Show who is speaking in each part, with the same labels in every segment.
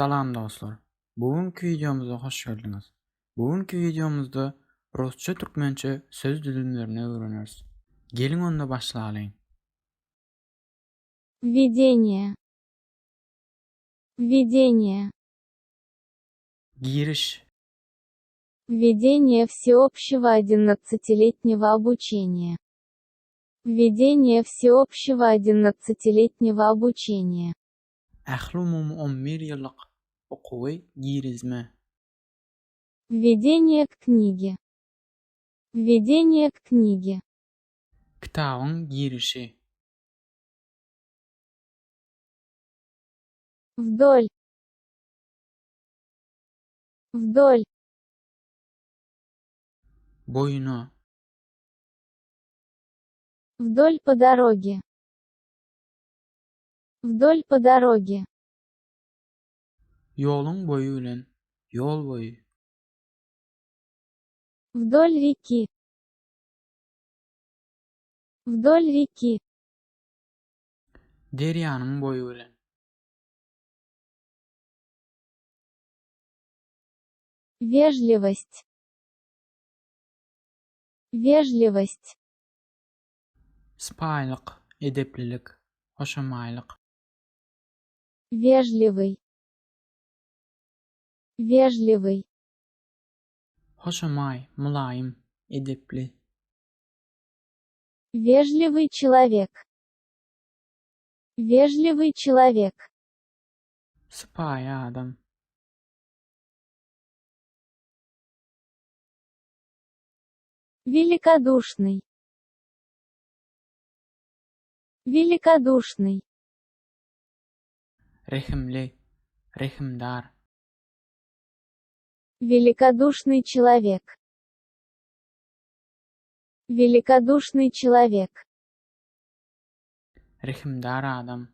Speaker 1: Salam dostlar! Bu günki wideomyza hoş geldiňiz. Bu günki wideomyzda rusça-türkmençe söz düzümlerini öwreneris. Geliň onda başlalyň.
Speaker 2: Введение. Введение.
Speaker 1: Giriş.
Speaker 2: Введение всеобщего одиннадцатилетнего обучения. Введение всеобщего одиннадцатилетнего обучения.
Speaker 1: Ählumumy 11 ýyllyk okuwy girizme.
Speaker 2: Введение к книге. Введение к книге.
Speaker 1: Kitabyň girişi.
Speaker 2: Вдоль. Вдоль.
Speaker 1: Boýuna.
Speaker 2: Вдоль по дороге. Вдоль по дороге.
Speaker 1: Ýoluň boýy bilen, ýol boýy.
Speaker 2: Вдоль реки. Вдоль реки.
Speaker 1: Derýanyň boýy bilen.
Speaker 2: Вежливость. Вежливость.
Speaker 1: Sypaýylyk, edeplilik, hoşamaýlyk.
Speaker 2: Вежливый. Вежливый.
Speaker 1: Hoşamaý, mylaýym, edepli.
Speaker 2: Вежливый человек. Вежливый человек.
Speaker 1: Sypaýy adam.
Speaker 2: Великодушный. Великодушный.
Speaker 1: Rehimli, rehimdar.
Speaker 2: Великодушный человек. Великодушный человек.
Speaker 1: Rehimdar adam.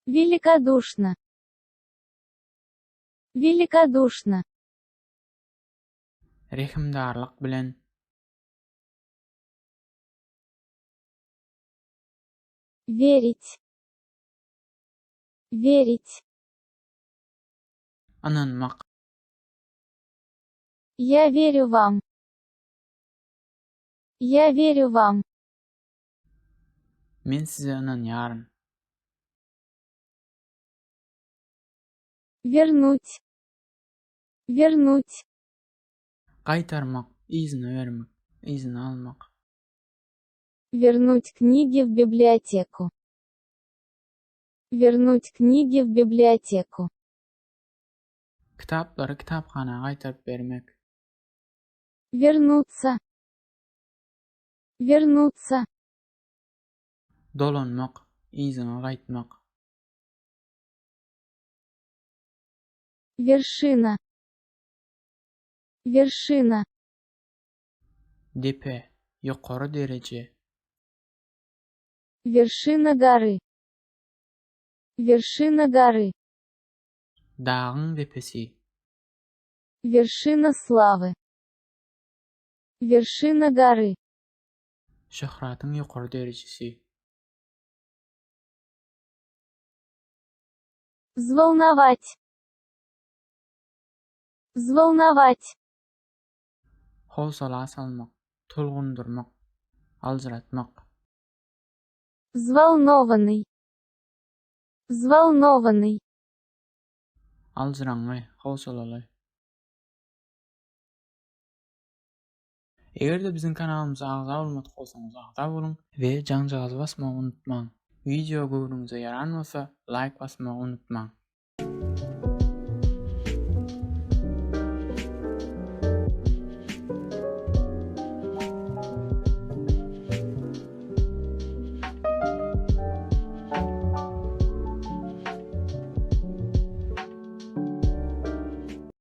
Speaker 2: Великодушно. Великодушно.
Speaker 1: Rehimdarlyk bilen.
Speaker 2: Верить. Верить.
Speaker 1: Ynanmak.
Speaker 2: Я верю вам. Я верю вам.
Speaker 1: Men size ynanýaryn.
Speaker 2: Вернуть. Вернуть.
Speaker 1: Gaýtarmak, yzyna bermek, yzyna almak.
Speaker 2: Вернуть книги в библиотеку. Вернуть книги в библиотеку.
Speaker 1: Kitaplary kitaphana gaýtaryp bermek.
Speaker 2: Вернуться. Вернуться.
Speaker 1: Dolanmak, yzyňa gaýtmak.
Speaker 2: Вершина. Вершина.
Speaker 1: Depe, ýokary dereje.
Speaker 2: Вершина горы. Вершина горы.
Speaker 1: Dagyň depesi.
Speaker 2: Вершина славы. Вершина горы.
Speaker 1: Şöhratyň ýokary derejesi.
Speaker 2: Взволновать. Взволновать.
Speaker 1: Howsala salmak, tolgundyrmak, aljyratmak.
Speaker 2: Взволнованный. Взволнованный.
Speaker 1: Aljyraňňy, howsalaly. Eger-de biziň kanalymyza agza bolmadyk bolsaňyz agza boluň we jaňjagazy basmagy unutmaň. Wideo göwnüňize ýaran bolsa laýk basmagy unutmaň.